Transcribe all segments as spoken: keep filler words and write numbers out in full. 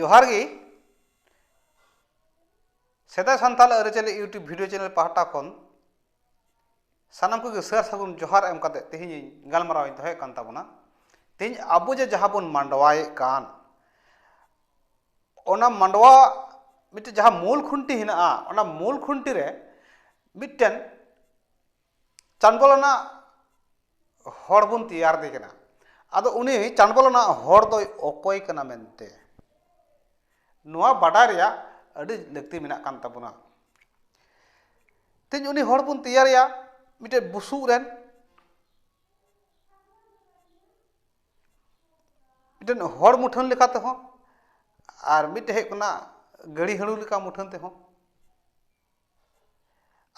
ᱡᱚᱦᱟᱨ ᱜᱮ᱾ ᱥᱮᱫᱟᱭ ᱥᱟᱱᱛᱟᱲ ᱟᱹᱨᱤᱪᱟᱹᱞᱤ YouTube video channel ᱯᱟᱦᱴᱟ ᱠᱷᱚᱱ ᱥᱟᱱᱟᱢ ᱠᱚᱜᱮ ᱥᱟᱨ ᱥᱟᱹᱜᱩᱱ ᱡᱚᱦᱟᱨ ᱮᱢ ᱠᱟᱛᱮ ᱛᱮᱦᱮᱧ ᱤᱧ ᱜᱟᱞᱢᱟᱨᱟᱣ ᱤᱧ ᱫᱚᱦᱚᱭᱮᱫ ᱠᱟᱱ ᱛᱟᱵᱚᱱᱟ᱾ ᱛᱮᱦᱮᱧ ᱟᱵᱚ ᱡᱮ ᱡᱟᱦᱟᱸ ᱵᱚᱱ ᱢᱟᱰᱣᱟᱭᱮᱫ ᱠᱟᱱ, ᱚᱱᱟ ᱢᱟᱰᱣᱟ ᱢᱤᱫᱴᱮᱱ ᱡᱟᱦᱟᱸ ᱢᱩᱞ ᱠᱷᱩᱱᱴᱤ ᱦᱮᱱᱟᱜᱼᱟ, ᱚᱱᱟ ᱢᱩᱞ ᱠᱷᱩᱱᱴᱤ ᱨᱮ ᱢᱤᱫᱴᱮᱱ ᱪᱟᱱᱵᱚᱞ ᱟᱱᱟᱜ ᱦᱚᱲ ᱵᱚᱱ ᱛᱮᱭᱟᱨ ᱫᱮ ᱠᱟᱱᱟ᱾ ᱟᱫᱚ ᱩᱱᱤ ᱪᱟᱱᱵᱚᱞ ᱟᱱᱟᱜ ᱦᱚᱲ ᱫᱚᱭ ᱚᱠᱚᱭ ᱠᱟᱱᱟ ᱢᱮᱱᱛᱮ, ᱱᱚᱣᱟ ᱵᱟᱰᱟᱭ ᱨᱮᱭᱟᱜ ᱟᱹᱰᱤ ᱞᱟᱹᱠᱛᱤ ᱢᱮᱱᱟᱜ ᱠᱟᱱ ᱛᱟᱵᱚᱱᱟ᱾ ᱛᱮᱦᱮᱧ ᱩᱱᱤ ᱦᱚᱲ ᱵᱚᱱ ᱛᱮᱭᱟᱨᱮᱭᱟ ᱢᱤᱫᱴᱮᱱ ᱵᱩᱥᱩᱵ ᱨᱮᱱ, ᱢᱤᱫᱴᱮᱱ ᱦᱚᱲ ᱢᱩᱴᱷᱟᱹᱱ ᱞᱮᱠᱟ ᱛᱮᱦᱚᱸ, ᱟᱨ ᱢᱤᱫᱴᱮᱱ ᱦᱩᱭᱩᱜ ᱠᱟᱱᱟ ᱜᱟᱹᱲᱤ ᱦᱟᱹᱲᱩ ᱞᱮᱠᱟ ᱢᱩᱴᱷᱟᱹᱱ ᱛᱮᱦᱚᱸ᱾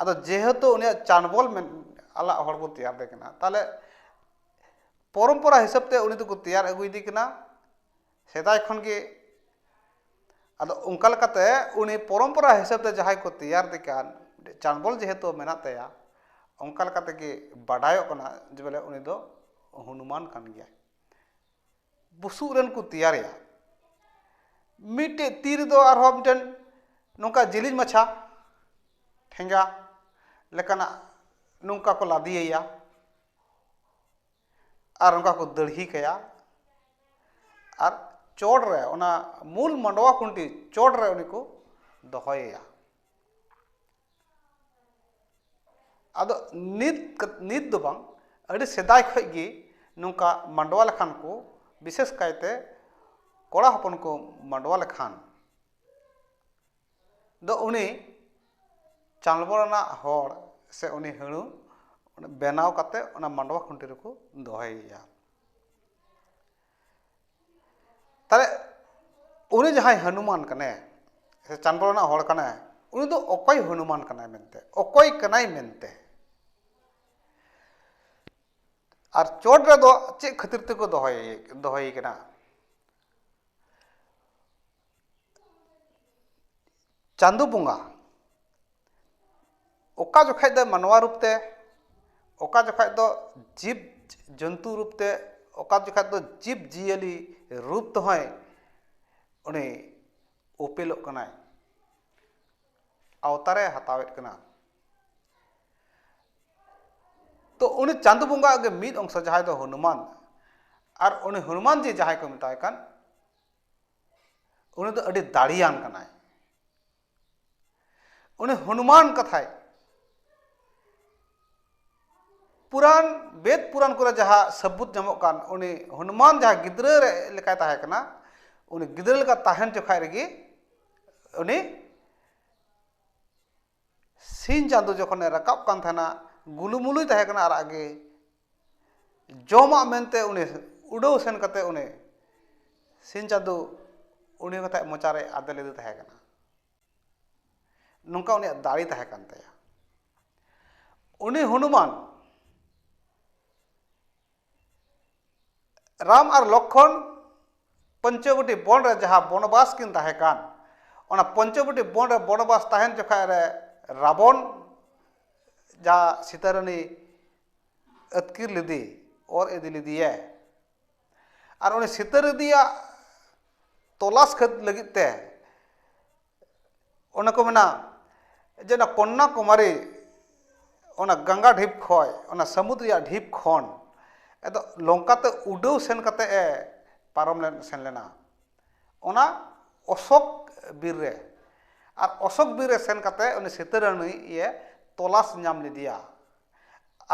ᱟᱫᱚ ᱡᱮᱦᱮᱛᱩ ᱩᱱᱤᱭᱟᱜ ᱪᱟᱱᱵᱚᱞ ᱢᱮᱱ ᱟᱞᱟᱜ ᱦᱚᱲ ᱵᱚᱱ ᱛᱮᱭᱟᱨ ᱫᱮ ᱠᱟᱱᱟ, ᱛᱟᱦᱚᱞᱮ ᱯᱚᱨᱚᱢᱯᱚᱨᱟ ᱦᱤᱥᱟᱹᱵ ᱛᱮ ᱩᱱᱤ ᱫᱚᱠᱚ ᱛᱮᱭᱟᱨ ᱟᱹᱜᱩᱭᱮᱫᱮ ᱠᱟᱱᱟ ᱥᱮᱫᱟᱭ ᱠᱷᱚᱱ ᱜᱮ᱾ ᱟᱫᱚ ᱚᱱᱠᱟ ᱞᱮᱠᱟᱛᱮ ᱩᱱᱤ ᱯᱚᱨᱚᱢᱯᱚᱨᱟ ᱦᱤᱥᱟᱹᱵ ᱛᱮ ᱡᱟᱦᱟᱸᱭ ᱠᱚ ᱛᱮᱭᱟᱨ ᱫᱮ ᱠᱟᱱ, ᱪᱟᱱᱵᱚᱞ ᱡᱮᱦᱮᱛᱩ ᱢᱮᱱᱟᱜ ᱛᱟᱭᱟ, ᱚᱱᱠᱟ ᱞᱮᱠᱟ ᱛᱮᱜᱮ ᱵᱟᱰᱟᱭᱚᱜ ᱠᱟᱱᱟ ᱡᱮ ᱵᱚᱞᱮ ᱩᱱᱤ ᱫᱚ ᱦᱚᱱᱩᱢᱟᱱ ᱠᱟᱱ ᱜᱮᱭᱟᱭ᱾ ᱵᱩᱥᱩᱵ ᱨᱮᱱ ᱠᱚ ᱛᱮᱭᱟᱨᱮᱭᱟ᱾ ᱢᱤᱫᱴᱮᱡ ᱛᱤ ᱨᱮᱫᱚ ᱟᱨᱦᱚᱸ ᱢᱤᱫᱴᱮᱱ ᱱᱚᱝᱠᱟ ᱡᱮᱞᱮᱧ ᱢᱟᱪᱷᱟ ᱴᱷᱮᱸᱜᱟ ᱞᱮᱠᱟᱱᱟᱜ ᱱᱚᱝᱠᱟ ᱠᱚ ᱞᱟᱫᱮᱭᱮᱭᱟ, ᱟᱨ ᱱᱚᱝᱠᱟ ᱠᱚ ᱫᱟᱹᱲᱦᱤ ᱠᱟᱭᱟ, ᱟᱨ ᱪᱚᱴ ᱨᱮ, ᱚᱱᱟ ᱢᱩᱞ ᱢᱟᱰᱣᱟ ᱠᱷᱩᱱᱴᱤ ᱪᱚᱴ ᱨᱮ ᱩᱱᱤ ᱠᱚ ᱫᱚᱦᱚᱭᱮᱭᱟ᱾ ᱟᱫᱚ ᱱᱤᱛ, ᱱᱤᱛ ᱫᱚ ᱵᱟᱝ, ᱟᱹᱰᱤ ᱥᱮᱫᱟᱭ ᱠᱷᱚᱱ ᱜᱮ ᱱᱚᱝᱠᱟ ᱢᱟᱰᱣᱟ ᱞᱮᱠᱷᱟᱱ ᱠᱚ, ᱵᱤᱥᱮᱥ ᱠᱟᱭᱛᱮ ᱠᱚᱲᱟ ᱦᱚᱯᱚᱱ ᱠᱚ ᱢᱟᱰᱣᱟ ᱞᱮᱠᱷᱟᱱ ᱫᱚ ᱩᱱᱤ ᱪᱟᱱᱵᱚᱞ ᱨᱮᱱᱟᱜ ᱦᱚᱲ ᱥᱮ ᱩᱱᱤ ᱦᱟᱹᱲᱩ ᱵᱮᱱᱟᱣ ᱠᱟᱛᱮ ᱚᱱᱟ ᱢᱟᱰᱣᱟ ᱠᱷᱩᱱᱴᱤ ᱨᱮᱠᱚ ᱫᱚᱦᱚᱭᱮᱭᱟ᱾ ᱛᱟᱦᱞᱮ ᱩᱱᱤ ᱡᱟᱦᱟᱸᱭ ᱦᱚᱱᱩᱢᱟᱱ ᱠᱟᱱᱟᱭ ᱥᱮ ᱪᱟᱱᱵᱚᱞ ᱨᱮᱱᱟᱜ ᱦᱚᱲ ᱠᱟᱱᱟᱭ, ᱩᱱᱤ ᱫᱚ ᱚᱠᱚᱭ ᱦᱚᱱᱩᱢᱟᱱ ᱠᱟᱱᱟᱭ ᱢᱮᱱᱛᱮ, ᱚᱠᱚᱭ ᱠᱟᱱᱟᱭ ᱢᱮᱱᱛᱮ? ᱟᱨ ᱪᱚᱴ ᱨᱮᱫᱚ ᱪᱮᱫ ᱠᱷᱟᱹᱛᱤᱨ ᱛᱮᱠᱚ ᱫᱚᱦᱚᱭᱮ, ᱫᱚᱦᱚᱭᱮ ᱠᱟᱱᱟ? ᱪᱟᱸᱫᱚ ᱵᱚᱸᱜᱟ ᱚᱠᱟ ᱡᱚᱠᱷᱟᱡ ᱫᱚ ᱢᱟᱱᱣᱟ ᱨᱩᱯ ᱛᱮ, ᱚᱠᱟ ᱡᱚᱠᱷᱟᱡ ᱫᱚ ᱡᱤᱵᱽ ᱡᱚᱱᱛᱩ ᱨᱩᱯ ᱛᱮ, ᱚᱠᱟ ᱡᱚᱠᱷᱟᱡ ᱫᱚ ᱡᱤᱵᱽ ᱡᱤᱭᱟᱹᱞᱤ ᱨᱩᱯ ᱛᱮᱦᱚᱸᱭ ᱩᱱᱤ ᱩᱯᱮᱞᱚᱜ ᱠᱟᱱᱟᱭ, ᱟᱣᱛᱟᱨᱮ ᱦᱟᱛᱟᱣᱮᱫ ᱠᱟᱱᱟ᱾ ᱛᱚ ᱩᱱᱤ ᱪᱟᱸᱫᱚ ᱵᱚᱸᱜᱟ ᱜᱮ ᱢᱤᱫ ᱚᱝᱥᱚ, ᱡᱟᱦᱟᱸᱭ ᱫᱚ ᱦᱚᱱᱩᱢᱟᱱ, ᱟᱨ ᱩᱱᱤ ᱦᱚᱱᱩᱢᱟᱱ ᱡᱤ ᱡᱟᱦᱟᱸᱭ ᱠᱚ ᱢᱮᱛᱟᱭ ᱠᱟᱱ, ᱩᱱᱤ ᱫᱚ ᱟᱹᱰᱤ ᱫᱟᱲᱮᱭᱟᱱ ᱠᱟᱱᱟᱭ᱾ ᱩᱱᱤ ᱦᱚᱱᱩᱢᱟᱱ ᱠᱟᱛᱷᱟᱭ ᱯᱩᱨᱟᱱ, ᱵᱮᱫ ᱯᱩᱨᱟᱱ ᱠᱚᱨᱮ ᱡᱟᱦᱟᱸ ᱥᱟᱹᱵᱩᱛ ᱧᱟᱢᱚᱜ ᱠᱟᱱ, ᱩᱱᱤ ᱦᱚᱱᱩᱢᱟᱱ ᱡᱟᱦᱟᱸ ᱜᱤᱫᱽᱨᱟᱹ ᱨᱮ ᱞᱮᱠᱟᱭ ᱛᱟᱦᱮᱸ ᱠᱟᱱᱟ, ᱩᱱᱤ ᱜᱤᱫᱽᱨᱟᱹ ᱞᱮᱠᱟ ᱛᱟᱦᱮᱱ ᱡᱚᱠᱷᱟᱡ ᱨᱮᱜᱮ ᱩᱱᱤ ᱥᱤᱧ ᱪᱟᱸᱫᱚ ᱡᱚᱠᱷᱚᱱᱮ ᱨᱟᱠᱟᱵ ᱠᱟᱱ ᱛᱟᱦᱮᱱᱟ, ᱜᱩᱞᱩᱢᱩᱞᱩᱭ ᱛᱟᱦᱮᱸ ᱠᱟᱱᱟ ᱟᱨᱟᱜ ᱜᱮ, ᱡᱚᱢᱟᱜ ᱢᱮᱱᱛᱮ ᱩᱱᱤ ᱩᱰᱟᱹᱣ ᱥᱮᱱ ᱠᱟᱛᱮ ᱩᱱᱤ ᱥᱤᱧ ᱪᱟᱸᱫᱚ ᱩᱱᱤ ᱠᱟᱛᱷᱟᱭ ᱢᱚᱪᱟᱨᱮ ᱟᱫᱮ ᱞᱮᱫᱮ ᱛᱟᱦᱮᱸ ᱠᱟᱱᱟ᱾ ᱱᱚᱝᱠᱟ ᱩᱱᱤᱭᱟᱜ ᱫᱟᱲᱮ ᱛᱟᱦᱮᱸ ᱠᱟᱱ ᱛᱟᱭᱟ᱾ ᱩᱱᱤ ᱦᱚᱱᱩᱢᱟᱱ ᱨᱟᱢ ᱟᱨ ᱞᱚᱠᱠᱷᱚᱱ ᱯᱚᱧᱪᱚᱵᱚᱴᱤ ᱵᱚᱱ ᱨᱮ ᱡᱟᱦᱟᱸ ᱵᱚᱱᱚᱵᱟᱥ ᱠᱤᱱ ᱛᱟᱦᱮᱸ ᱠᱟᱱ, ᱚᱱᱟ ᱯᱚᱧᱪᱚᱵᱚᱴᱤ ᱵᱚᱱ ᱨᱮ ᱵᱚᱱᱚᱵᱟᱥ ᱛᱟᱦᱮᱱ ᱡᱚᱠᱷᱟᱡ ᱨᱮ ᱨᱟᱵᱚᱱ ᱡᱟᱦᱟᱸ ᱥᱤᱛᱟᱹ ᱨᱟᱹᱱᱤ ᱟᱹᱛᱠᱤᱨ ᱞᱮᱫᱮ, ᱚᱨ ᱤᱫᱤ ᱞᱮᱫᱮᱭᱟᱭ᱾ ᱟᱨ ᱩᱱᱤ ᱥᱤᱛᱟᱹ ᱨᱟᱹᱱᱤᱭᱟᱜ ᱛᱚᱞᱟᱥ ᱠᱷᱟᱹᱛ ᱞᱟᱹᱜᱤᱫ ᱛᱮ ᱚᱱᱟ ᱠᱚ ᱢᱮᱱᱟ ᱡᱮ ᱚᱱᱟ ᱠᱚᱱᱱᱟᱠᱩᱢᱟᱨᱤ, ᱚᱱᱟ ᱜᱟᱝᱜᱟ ᱰᱷᱤᱯ ᱠᱷᱚᱡ, ᱚᱱᱟ ᱥᱟᱹᱢᱩᱫ ᱨᱮᱭᱟᱜ ᱰᱷᱤᱯ ᱠᱷᱚᱱ ᱮᱫᱚ ᱞᱚᱝᱠᱟ ᱛᱮ ᱩᱰᱟᱹᱣ ᱥᱮᱱ ᱠᱟᱛᱮ ᱮ ᱯᱟᱨᱚᱢ ᱞᱮᱱ, ᱥᱮᱱ ᱞᱮᱱᱟ᱾ ᱚᱱᱟ ᱚᱥᱳᱠ ᱵᱤᱨ ᱨᱮ, ᱟᱨ ᱚᱥᱳᱠ ᱵᱤᱨ ᱨᱮ ᱥᱮᱱ ᱠᱟᱛᱮ ᱩᱱᱤ ᱥᱤᱛᱟᱹ ᱨᱟᱹᱱᱤ ᱤᱭᱟᱹ ᱛᱚᱞᱟᱥ ᱧᱟᱢ ᱞᱮᱫᱮᱭᱟ,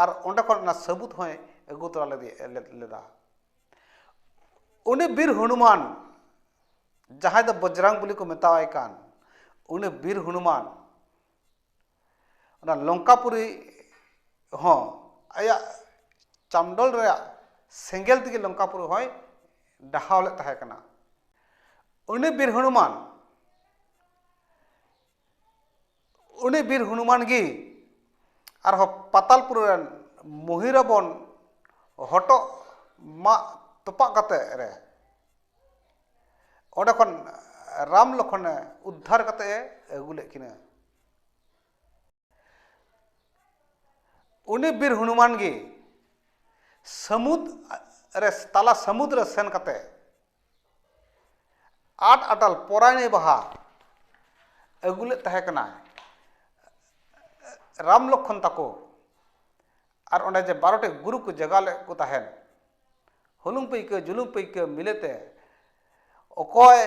ᱟᱨ ᱚᱸᱰᱮ ᱠᱷᱚᱱ ᱚᱱᱟ ᱥᱟᱹᱵᱩᱛ ᱦᱚᱸᱭ ᱟᱹᱜᱩ ᱛᱚᱨᱟ ᱞᱮᱫᱮ-, ᱞᱮᱫ-, ᱞᱮᱫᱟ᱾ ᱩᱱᱤ ᱵᱤᱨ ᱦᱚᱱᱩᱢᱟᱱ, ᱡᱟᱦᱟᱸᱭ ᱫᱚ ᱵᱚᱡᱽᱨᱟᱝ ᱵᱚᱞᱤ ᱠᱚ ᱢᱮᱛᱟᱣᱟᱭ ᱠᱟᱱ, ᱩᱱᱤ ᱵᱤᱨ ᱦᱚᱱᱩᱢᱟᱱ ᱚᱱᱟ ᱞᱚᱝᱠᱟᱯᱩᱨᱤ ᱦᱚᱸ ᱟᱭᱟᱜ ᱪᱟᱢᱰᱚᱞ ᱨᱮᱭᱟᱜ ᱥᱮᱸᱜᱮᱞ ᱛᱮᱜᱮ ᱞᱚᱝᱠᱟᱯᱩᱨᱤ ᱦᱚᱸᱭ ᱰᱟᱦᱟᱣ ᱞᱮᱫ ᱛᱟᱦᱮᱸ ᱠᱟᱱᱟ᱾ ᱩᱱᱤ ᱵᱤᱨ ᱦᱚᱱᱩᱢᱟᱱ, ᱩᱱᱤ ᱵᱤᱨ ᱦᱚᱱᱩᱢᱟᱱ ᱜᱮ ᱟᱨᱦᱚᱸ ᱯᱟᱛᱟᱞᱯᱩᱨᱤ ᱨᱮᱱ ᱢᱚᱦᱤᱨᱟᱵᱚᱱ ᱦᱚᱴᱚᱜ ᱢᱟᱜ ᱛᱚᱯᱟᱜ ᱠᱟᱛᱮ ᱨᱮ ᱚᱸᱰᱮ ᱠᱷᱚᱱ ᱨᱟᱢ ᱞᱚᱠᱷᱚᱱᱮ ᱩᱫᱽᱫᱷᱟᱨ ᱠᱟᱛᱮ ᱮ ᱟᱹᱜᱩ ᱞᱮᱫ ᱠᱤᱱᱟᱹ᱾ ᱩᱱᱤ ᱵᱤᱨ ᱦᱚᱱᱩᱢᱟᱱ ᱜᱮ ᱥᱟᱹᱢᱩᱫ ᱨᱮ, ᱛᱟᱞᱟ ᱥᱟᱹᱢᱩᱫ ᱨᱮ ᱥᱮᱱ ᱠᱟᱛᱮ ᱟᱴ ᱟᱴᱟᱞ ᱯᱚᱨᱟᱭᱱᱤ ᱵᱟᱦᱟ ᱟᱹᱜᱩ ᱞᱮᱫ ᱛᱟᱦᱮᱸ ᱠᱟᱱᱟᱭ ᱨᱟᱢ ᱞᱚᱠᱠᱷᱚᱱ ᱛᱟᱠᱚ᱾ ᱟᱨ ᱚᱸᱰᱮ ᱡᱮ ᱵᱟᱨᱚᱴᱤ ᱜᱩᱨᱩ ᱠᱚ ᱡᱟᱜᱟ ᱞᱮᱫ ᱠᱚ ᱛᱟᱦᱮᱸᱱ, ᱦᱩᱞᱩᱝ ᱯᱟᱹᱭᱠᱟᱹ ᱡᱩᱞᱩᱝ ᱯᱟᱹᱭᱠᱟᱹ ᱢᱤᱞᱮᱛᱮ ᱚᱠᱚᱭ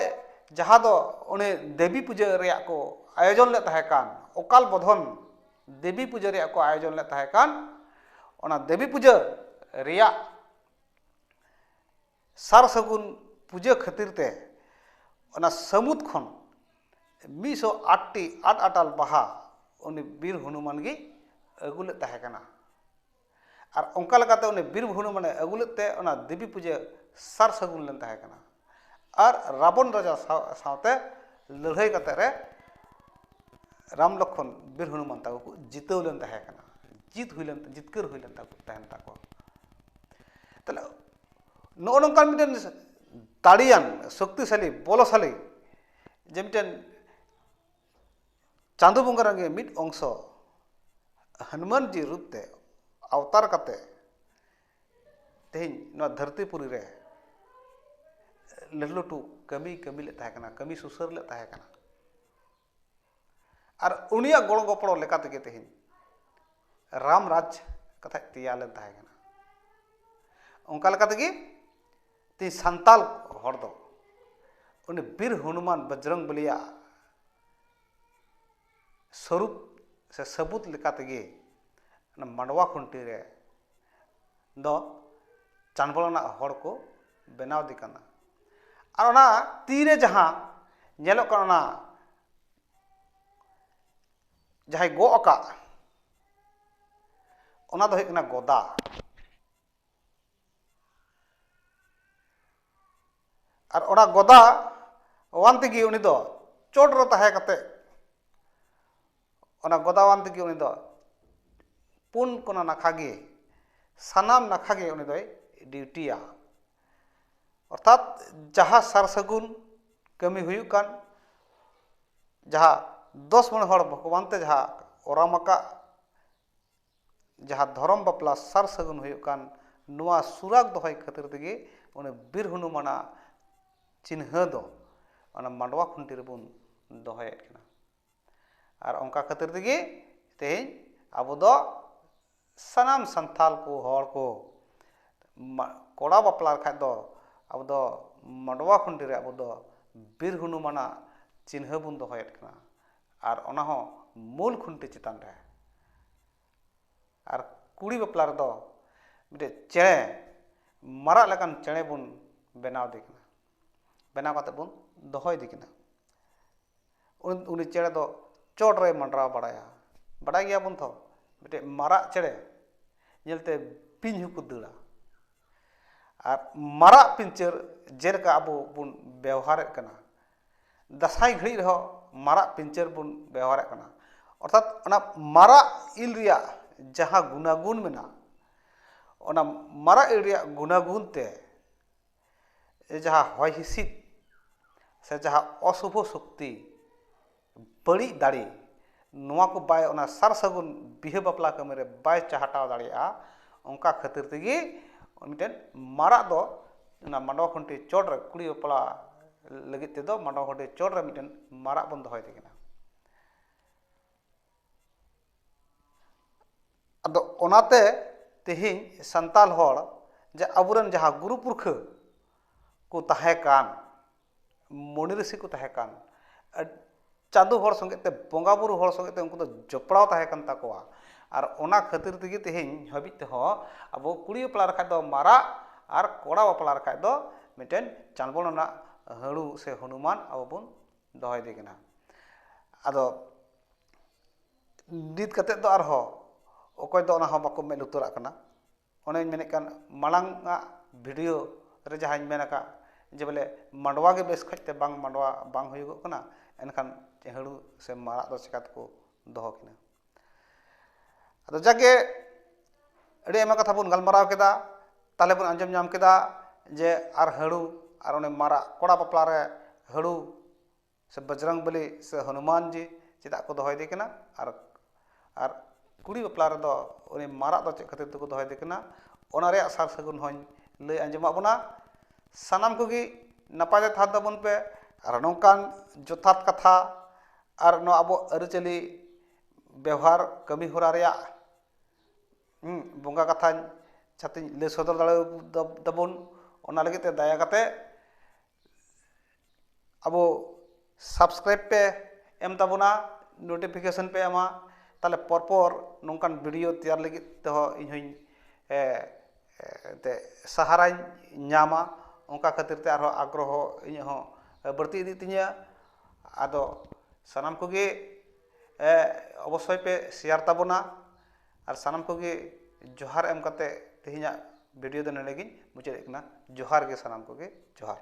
ᱡᱟᱦᱟᱸ ᱫᱚ ᱩᱱᱤ ᱫᱮᱵᱤ ᱯᱩᱡᱟᱹ ᱨᱮᱭᱟᱜ ᱠᱚ ᱟᱭᱳᱡᱚᱱ ᱞᱮᱫ ᱛᱟᱦᱮᱸ ᱠᱟᱱ, ᱚᱠᱟᱞ ᱵᱚᱫᱷᱚᱱ ᱫᱮᱵᱤ ᱯᱩᱡᱟᱹ ᱨᱮᱭᱟᱜ ᱠᱚ ᱟᱭᱳᱡᱚᱱ ᱞᱮᱫ ᱛᱟᱦᱮᱸ ᱠᱟᱱ, ᱚᱱᱟ ᱫᱮᱵᱤ ᱯᱩᱡᱟᱹ ᱨᱮᱭᱟᱜ ᱥᱟᱨ ᱥᱟᱹᱜᱩᱱ ᱯᱩᱡᱟᱹ ᱠᱷᱟᱹᱛᱤᱨ ᱛᱮ ᱚᱱᱟ ᱥᱟᱹᱢᱩᱫ ᱠᱷᱚᱱ ᱢᱤᱫ ᱥᱚ ᱟᱴ ᱴᱤ ᱟᱴ ᱟᱴᱟᱞ ᱵᱟᱦᱟ ᱩᱱᱤ ᱵᱤᱨ ᱦᱚᱱᱩᱢᱟᱱ ᱜᱮ ᱟᱹᱜᱩ ᱞᱮᱫ ᱛᱟᱦᱮᱸ ᱠᱟᱱᱟ᱾ ᱟᱨ ᱚᱱᱠᱟ ᱞᱮᱠᱟᱛᱮ ᱩᱱᱤ ᱵᱤᱨ ᱦᱚᱱᱩᱢᱟᱱᱮ ᱟᱹᱜᱩ ᱞᱮᱫ ᱛᱮ ᱚᱱᱟ ᱫᱮᱵᱤ ᱯᱩᱡᱟᱹ ᱥᱟᱨ ᱥᱟᱹᱜᱩᱱ ᱞᱮᱱ ᱛᱟᱦᱮᱸ ᱠᱟᱱᱟ᱾ ᱟᱨ ᱨᱟᱵᱚᱱ ᱨᱟᱡᱟ ᱥᱟᱶ ᱥᱟᱶᱛᱮ ᱞᱟᱹᱲᱦᱟᱹᱭ ᱠᱟᱛᱮ ᱨᱮ ᱨᱟᱢ ᱞᱚᱠᱠᱷᱚᱱ ᱵᱤᱨ ᱦᱚᱱᱩᱢᱟᱱ ᱛᱟᱠᱚ ᱠᱚ ᱡᱤᱛᱟᱹᱣ ᱞᱮᱱ ᱛᱟᱦᱮᱸ ᱠᱟᱱᱟ, ᱡᱤᱛ ᱦᱩᱭ ᱞᱮᱱ, ᱡᱤᱛᱠᱟᱹᱨ ᱦᱩᱭ ᱞᱮᱱ ᱛᱟᱠᱚ ᱛᱟᱦᱮᱱ ᱛᱟᱠᱚᱣᱟ᱾ ᱛᱟᱦᱞᱮ ᱱᱚᱜᱼᱚ ᱱᱚᱝᱠᱟᱱ ᱢᱤᱫᱴᱮᱱ ᱫᱟᱲᱮᱭᱟᱱ, ᱥᱚᱠᱛᱤᱥᱟᱞᱤ, ᱵᱚᱞᱚᱥᱟᱞᱤ, ᱡᱮ ᱢᱤᱫᱴᱮᱱ ᱪᱟᱸᱫᱚ ᱵᱚᱸᱜᱟ ᱨᱮᱱᱟᱜ ᱜᱮ ᱢᱤᱫ ᱚᱝᱥᱚ ᱦᱚᱱᱩᱢᱟᱱ ᱡᱤ ᱨᱩᱯ ᱛᱮ ᱟᱣᱛᱟᱨ ᱠᱟᱛᱮ ᱛᱮᱦᱮᱧ ᱱᱚᱣᱟ ᱫᱷᱟᱹᱨᱛᱤ ᱯᱩᱨᱤ ᱨᱮ ᱞᱟᱹᱴᱩ ᱞᱟᱹᱴᱩ ᱠᱟᱹᱢᱤ ᱠᱟᱹᱢᱤ ᱞᱮᱫ ᱛᱟᱦᱮᱸ ᱠᱟᱱᱟ, ᱠᱟᱹᱢᱤ ᱥᱩᱥᱟᱹᱨ ᱞᱮᱫ ᱛᱟᱦᱮᱸ ᱠᱟᱱᱟ᱾ ᱟᱨ ᱩᱱᱤᱭᱟᱜ ᱜᱚᱲᱚ ᱜᱚᱯᱚᱲᱚ ᱞᱮᱠᱟ ᱛᱮᱜᱮ ᱛᱮᱦᱮᱧ ᱨᱟᱢ ᱨᱟᱡᱽ ᱠᱟᱛᱷᱟᱡ ᱛᱮᱭᱟᱨ ᱞᱮᱱ ᱛᱟᱦᱮᱸ ᱠᱟᱱᱟ᱾ ᱚᱱᱠᱟ ᱞᱮᱠᱟ ᱛᱮᱜᱮ ᱛᱮᱦᱮᱧ ᱥᱟᱱᱛᱟᱞ ᱦᱚᱲ ᱫᱚ ᱩᱱᱤ ᱵᱤᱨ ᱦᱚᱱᱩᱢᱟᱱ ᱵᱚᱡᱽᱨᱚᱝ ᱵᱚᱞᱤᱭᱟᱜ ᱥᱚᱨᱩᱯ ᱥᱮ ᱥᱟᱹᱵᱩᱛ ᱞᱮᱠᱟ ᱛᱮᱜᱮ ᱚᱱᱟ ᱢᱟᱰᱣᱟ ᱠᱷᱩᱱᱴᱤ ᱨᱮ ᱫᱚ ᱪᱟᱱᱵᱚᱞ ᱨᱮᱱᱟᱜ ᱦᱚᱲ ᱠᱚ ᱵᱮᱱᱟᱣ ᱫᱮ ᱠᱟᱱᱟ᱾ ᱟᱨ ᱚᱱᱟ ᱛᱤᱨᱮ ᱡᱟᱦᱟᱸ ᱧᱮᱞᱚᱜ ᱠᱟᱱᱟ, ᱚᱱᱟ ᱡᱟᱦᱟᱸᱭ ᱜᱚᱜ ᱟᱠᱟᱫ, ᱚᱱᱟ ᱫᱚ ᱦᱩᱭᱩᱜ ᱠᱟᱱᱟ ᱜᱚᱫᱟ᱾ ᱟᱨ ᱚᱱᱟ ᱜᱚᱫᱟ ᱟᱱ ᱛᱮᱜᱮ ᱩᱱᱤ ᱫᱚ ᱪᱚᱴ ᱨᱮ ᱛᱟᱦᱮᱸ ᱠᱟᱛᱮ, ᱚᱱᱟ ᱜᱚᱫᱟ ᱟᱱ ᱛᱮᱜᱮ ᱩᱱᱤ ᱫᱚ ᱯᱩᱱ ᱠᱚᱱᱟ ᱱᱟᱠᱷᱟ ᱜᱮ, ᱥᱟᱱᱟᱢ ᱱᱟᱠᱷᱟ ᱜᱮ ᱩᱱᱤ ᱫᱚᱭ ᱰᱤᱭᱩᱴᱤᱭᱟ᱾ ᱚᱨᱛᱷᱟᱛ ᱡᱟᱦᱟᱸ ᱥᱟᱨ ᱥᱟᱹᱜᱩᱱ ᱠᱟᱹᱢᱤ ᱦᱩᱭᱩᱜ ᱠᱟᱱ, ᱡᱟᱦᱟᱸ ᱫᱚᱥ ᱢᱚᱬᱮ ᱦᱚᱲ ᱵᱷᱚᱜᱚᱵᱟᱱ ᱛᱮ ᱡᱟᱦᱟᱸ ᱚᱨᱟᱢ ᱟᱠᱟᱫ, ᱡᱟᱦᱟᱸ ᱫᱷᱚᱨᱚᱢ ᱵᱟᱯᱞᱟ ᱥᱟᱨ ᱥᱟᱹᱜᱩᱱ ᱦᱩᱭᱩᱜ ᱠᱟᱱ, ᱱᱚᱣᱟ ᱥᱩᱨᱟᱜᱽ ᱫᱚᱦᱚᱭ ᱠᱷᱟᱹᱛᱤᱨ ᱛᱮᱜᱮ ᱩᱱᱤ ᱵᱤᱨ ᱦᱚᱱᱩᱢᱟᱱᱟᱜ ᱪᱤᱱᱦᱟᱹ ᱫᱚ ᱚᱱᱟ ᱢᱟᱰᱣᱟ ᱠᱷᱩᱱᱴᱤ ᱨᱮᱵᱚᱱ ᱫᱚᱦᱚᱭᱮᱫ ᱠᱟᱱᱟ᱾ ᱟᱨ ᱚᱱᱠᱟ ᱠᱷᱟᱹᱛᱤᱨ ᱛᱮᱜᱮ ᱛᱮᱦᱮᱧ ᱟᱵᱚ ᱫᱚ ᱥᱟᱱᱟᱢ ᱥᱟᱱᱛᱟᱞ ᱠᱚ, ᱦᱚᱲ ᱠᱚ, ᱢᱟ-, ᱠᱚᱲᱟ ᱵᱟᱯᱞᱟ ᱞᱮᱠᱷᱟᱡ ᱫᱚ ᱟᱵᱚ ᱫᱚ ᱢᱟᱰᱣᱟ ᱠᱷᱩᱱᱴᱤ ᱨᱮ ᱟᱵᱚ ᱫᱚ ᱵᱤᱨ ᱦᱚᱱᱩᱢᱟᱱᱟᱜ ᱪᱤᱱᱦᱟᱹ ᱵᱚᱱ ᱫᱚᱦᱚᱭᱮᱫ ᱠᱟᱱᱟ, ᱟᱨ ᱚᱱᱟ ᱦᱚᱸ ᱢᱩᱞ ᱠᱷᱩᱱᱴᱤ ᱪᱮᱛᱟᱱ ᱨᱮ᱾ ᱟᱨ ᱠᱩᱲᱤ ᱵᱟᱯᱞᱟ ᱨᱮᱫᱚ ᱢᱤᱫᱴᱮᱡ ᱪᱮᱬᱮ, ᱢᱟᱨᱟᱜ ᱞᱮᱠᱟᱱ ᱪᱮᱬᱮ ᱵᱚᱱ ᱵᱮᱱᱟᱣ ᱫᱮ ᱠᱟᱱᱟ, ᱵᱮᱱᱟᱣ ᱠᱟᱛᱮ ᱵᱚᱱ ᱫᱚᱦᱚᱭ ᱫᱮ ᱠᱟᱱᱟ᱾ ᱩᱱ-, ᱩᱱᱤ ᱪᱮᱬᱮ ᱫᱚ ᱪᱚᱴ ᱨᱮᱭ ᱢᱟᱰᱨᱟᱣ ᱵᱟᱲᱟᱭᱟ᱾ ᱵᱟᱰᱟᱭ ᱜᱮᱭᱟᱵᱚᱱ ᱛᱚ, ᱢᱤᱫᱴᱮᱡ ᱢᱟᱨᱟᱜ ᱪᱮᱬᱮ ᱧᱮᱞᱛᱮ ᱵᱤᱧ ᱦᱚᱸᱠᱚ ᱫᱟᱹᱲᱟ᱾ ᱟᱨ ᱢᱟᱨᱟᱜ ᱯᱤᱧᱪᱟᱹᱨ ᱡᱮᱞᱮᱠᱟ ᱟᱵᱚ ᱵᱚᱱ ᱵᱮᱣᱦᱟᱨᱮᱫ ᱠᱟᱱᱟ, ᱫᱟᱸᱥᱟᱭ ᱜᱷᱟᱹᱲᱤᱡ ᱨᱮᱦᱚᱸ ᱢᱟᱨᱟᱜ ᱯᱤᱧᱪᱟᱹᱨ ᱵᱚᱱ ᱵᱮᱣᱦᱟᱨᱮᱫ ᱠᱟᱱᱟ᱾ ᱚᱨᱛᱷᱟᱛ ᱚᱱᱟ ᱢᱟᱨᱟᱜ ᱤᱞ ᱨᱮᱭᱟᱜ ᱡᱟᱦᱟᱸ ᱜᱩᱱᱟᱜᱩᱱ ᱢᱮᱱᱟᱜᱼᱟ, ᱚᱱᱟ ᱢᱟᱨᱟᱜ ᱤᱞ ᱨᱮᱭᱟᱜ ᱜᱩᱱᱟᱜᱩᱱ ᱛᱮ ᱡᱟᱦᱟᱸ ᱦᱚᱭ ᱦᱤᱸᱥᱤᱫ ᱥᱮ ᱡᱟᱦᱟᱸ ᱚᱥᱩᱵᱷᱚ ᱥᱚᱠᱛᱤ, ᱵᱟᱹᱲᱤᱡ ᱫᱟᱲᱮ, ᱱᱚᱣᱟ ᱠᱚ ᱵᱟᱭ, ᱚᱱᱟ ᱥᱟᱨ ᱥᱟᱹᱜᱩᱱ ᱵᱤᱦᱟᱹ ᱵᱟᱯᱞᱟ ᱠᱟᱹᱢᱤ ᱨᱮ ᱵᱟᱭ ᱪᱟᱦᱴᱟᱣ ᱫᱟᱲᱮᱭᱟᱜᱼᱟ᱾ ᱚᱱᱠᱟ ᱠᱷᱟᱹᱛᱤᱨ ᱛᱮᱜᱮ ᱢᱤᱫᱴᱮᱱ ᱢᱟᱨᱟᱜ ᱫᱚ ᱚᱱᱟ ᱢᱟᱰᱣᱟ ᱠᱷᱩᱱᱴᱤ ᱪᱚᱴ ᱨᱮ, ᱠᱩᱲᱤ ᱵᱟᱯᱞᱟ ᱞᱟᱹᱜᱤᱫ ᱛᱮᱫᱚ ᱢᱟᱰᱣᱟ ᱠᱷᱩᱱᱴᱤ ᱪᱚᱴ ᱨᱮ ᱢᱤᱫᱴᱮᱱ ᱢᱟᱨᱟᱜ ᱵᱚᱱ ᱫᱚᱦᱚᱭ ᱛᱮ ᱠᱟᱱᱟ᱾ ᱟᱫᱚ ᱚᱱᱟᱛᱮ ᱛᱮᱦᱮᱧ ᱥᱟᱱᱛᱟᱲ ᱦᱚᱲ ᱡᱮ ᱟᱵᱚᱨᱮᱱ ᱡᱟᱦᱟᱸ ᱜᱩᱨᱩ ᱯᱩᱨᱠᱷᱟᱹ ᱠᱚ ᱛᱟᱦᱮᱸ ᱠᱟᱱ, ᱢᱩᱱᱤ ᱨᱤᱥᱤ ᱠᱚ ᱛᱟᱦᱮᱸ ᱠᱟᱱ, ᱟᱹᱰ-, ᱪᱟᱸᱫᱳ ᱦᱚᱲ ᱥᱚᱸᱜᱮ ᱛᱮ, ᱵᱚᱸᱜᱟ ᱵᱩᱨᱩ ᱦᱚᱲ ᱥᱚᱸᱜᱮ ᱛᱮ ᱩᱱᱠᱩ ᱫᱚ ᱡᱚᱯᱲᱟᱣ ᱛᱟᱦᱮᱸ ᱠᱟᱱ ᱛᱟᱠᱚᱣᱟ᱾ ᱟᱨ ᱚᱱᱟ ᱠᱷᱟᱹᱛᱤᱨ ᱛᱮᱜᱮ ᱛᱮᱦᱮᱧ ᱦᱟᱹᱵᱤᱡ ᱛᱮᱦᱚᱸ ᱟᱵᱚ ᱠᱩᱲᱤ ᱵᱟᱯᱞᱟ ᱞᱮᱠᱷᱟᱡ ᱫᱚ ᱢᱟᱨᱟᱜ ᱟᱨ ᱠᱚᱲᱟ ᱵᱟᱯᱞᱟ ᱞᱮᱠᱷᱟᱡ ᱫᱚ ᱢᱤᱫᱴᱮᱱ ᱪᱟᱸᱫᱵᱚᱱ ᱨᱮᱱᱟᱜ ᱦᱟᱹᱲᱩ ᱥᱮ ᱦᱚᱱᱩᱢᱟᱱ ᱟᱵᱚ ᱵᱚᱱ ᱫᱚᱦᱚᱭᱮᱫᱮ ᱠᱟᱱᱟ᱾ ᱟᱫᱚ ᱱᱤᱛ ᱠᱟᱛᱮᱫ ᱫᱚ ᱟᱨᱦᱚᱸ ᱚᱠᱚᱭ ᱫᱚ ᱚᱱᱟ ᱦᱚᱸ ᱵᱟᱠᱚ ᱢᱮᱫ ᱞᱩᱛᱩᱨᱟᱜ ᱠᱟᱱᱟ᱾ ᱚᱱᱮᱧ ᱢᱮᱱᱮᱫ ᱠᱟᱱ, ᱢᱟᱲᱟᱝ ᱟᱜ video ᱨᱮ ᱡᱟᱦᱟᱸᱧ ᱢᱮᱱ ᱟᱠᱟᱫ ᱡᱮ ᱵᱚᱞᱮ ᱢᱟᱰᱣᱟ ᱜᱮ ᱵᱮᱥ ᱠᱷᱚᱡ ᱛᱮ ᱵᱟᱝ ᱢᱟᱰᱣᱟ ᱵᱟᱝ ᱦᱩᱭᱩᱜᱚᱜ ᱠᱟᱱᱟ, ᱮᱱᱠᱷᱟᱱ ᱦᱟᱹᱲᱩ ᱥᱮ ᱢᱟᱨᱟᱜ ᱫᱚ ᱪᱤᱠᱟ ᱛᱮᱠᱚ ᱫᱚᱦᱚ ᱠᱤᱱᱟ? ᱟᱫᱚ ᱡᱟᱜᱮ ᱟᱹᱰᱤ ᱟᱭᱢᱟ ᱠᱟᱛᱷᱟ ᱵᱚᱱ ᱜᱟᱞᱢᱟᱨᱟᱣ ᱠᱮᱫᱟ, ᱛᱟᱦᱞᱮ ᱵᱚᱱ ᱟᱸᱡᱚᱢ ᱧᱟᱢ ᱠᱮᱫᱟ ᱡᱮ ᱟᱨ ᱦᱟᱹᱲᱩ ᱟᱨ ᱚᱱᱮ ᱢᱟᱨᱟᱜ, ᱠᱚᱲᱟ ᱵᱟᱯᱞᱟ ᱨᱮ ᱦᱟᱹᱲᱩ ᱥᱮ ᱵᱚᱡᱽᱨᱚᱝ ᱵᱚᱞᱤ ᱥᱮ ᱦᱚᱱᱩᱢᱟᱱ ᱡᱤ ᱪᱮᱫᱟᱜ ᱠᱚ ᱫᱚᱦᱚᱭᱮᱫᱮ ᱠᱟᱱᱟ, ᱟᱨ, ᱟᱨ ᱠᱩᱲᱤ ᱵᱟᱯᱞᱟ ᱨᱮᱫᱚ ᱩᱱᱤ ᱢᱟᱨᱟᱜ ᱫᱚ ᱪᱮᱫ ᱠᱷᱟᱹᱛᱤᱨ ᱛᱮᱠᱚ ᱫᱚᱦᱚᱭᱮᱫᱮ ᱠᱟᱱᱟ, ᱚᱱᱟ ᱨᱮᱭᱟᱜ ᱥᱟᱨ ᱥᱟᱹᱜᱩᱱ ᱦᱚᱸᱧ ᱞᱟᱹᱭ ᱟᱸᱡᱚᱢᱟᱫ ᱵᱚᱱᱟ᱾ ᱥᱟᱱᱟᱢ ᱠᱚᱜᱮ ᱱᱟᱯᱟᱭ ᱛᱮ ᱛᱟᱦᱮᱱ ᱛᱟᱵᱚᱱ ᱯᱮ, ᱟᱨ ᱱᱚᱝᱠᱟᱱ ᱡᱚᱛᱷᱟᱛ ᱠᱟᱛᱷᱟ ᱟᱨ ᱱᱚᱣᱟ ᱟᱵᱚ ᱟᱹᱨᱤᱪᱟᱹᱞᱤ ᱵᱮᱣᱦᱟᱨ ᱠᱟᱹᱢᱤ ᱦᱚᱨᱟ ᱨᱮᱭᱟᱜ, ᱦᱩᱸ, ᱵᱚᱸᱜᱟ ᱠᱟᱛᱷᱟᱧ ᱡᱟᱛᱮᱧ ᱞᱟᱹᱭ ᱥᱚᱫᱚᱨ ᱫᱟᱲᱮ ᱛᱟᱵᱚᱱ, ᱚᱱᱟ ᱞᱟᱹᱜᱤᱫ ᱛᱮ ᱫᱟᱭᱟ ᱠᱟᱛᱮ ᱟᱵᱚ subscribe ᱯᱮ ᱮᱢ ᱛᱟᱵᱚᱱᱟ, notification ᱯᱮ ᱮᱢᱟ, ᱛᱟᱦᱞᱮ ᱯᱚᱨᱯᱚᱨ ᱱᱚᱝᱠᱟᱱ video ᱛᱮᱭᱟᱨ ᱞᱟᱹᱜᱤᱫ ᱛᱮᱦᱚᱸ ᱤᱧ ᱦᱚᱸᱧ, ᱮ, ᱮ, ᱮᱱᱛᱮ ᱥᱟᱦᱟᱨᱟᱧ ᱧᱟᱢᱟ᱾ ᱚᱱᱠᱟ ᱠᱷᱟᱹᱛᱤᱨ ᱛᱮ ᱟᱨᱦᱚᱸ ᱟᱜᱽᱨᱚᱦᱚ ᱤᱧᱟᱹᱜ ᱦᱚᱸ ᱵᱟᱹᱲᱛᱤ ᱤᱫᱤᱜ ᱛᱤᱧᱟᱹ᱾ ᱟᱫᱚ ᱥᱟᱱᱟᱢ ᱠᱚᱜᱮ, ᱮ, ᱚᱵᱚᱥᱥᱳᱭ ᱯᱮ share ᱛᱟᱵᱚᱱᱟ᱾ ᱟᱨ ᱥᱟᱱᱟᱢ ᱠᱚᱜᱮ ᱡᱚᱦᱟᱨ ᱮᱢ ᱠᱟᱛᱮ ᱛᱮᱦᱮᱧᱟᱜ video ᱫᱚ ᱱᱚᱰᱮ ᱜᱤᱧ ᱢᱩᱪᱟᱹᱫᱮᱫ ᱠᱟᱱᱟ᱾ ᱡᱚᱦᱟᱨ ᱜᱮ ᱥᱟᱱᱟᱢ ᱠᱚᱜᱮ, ᱡᱚᱦᱟᱨ᱾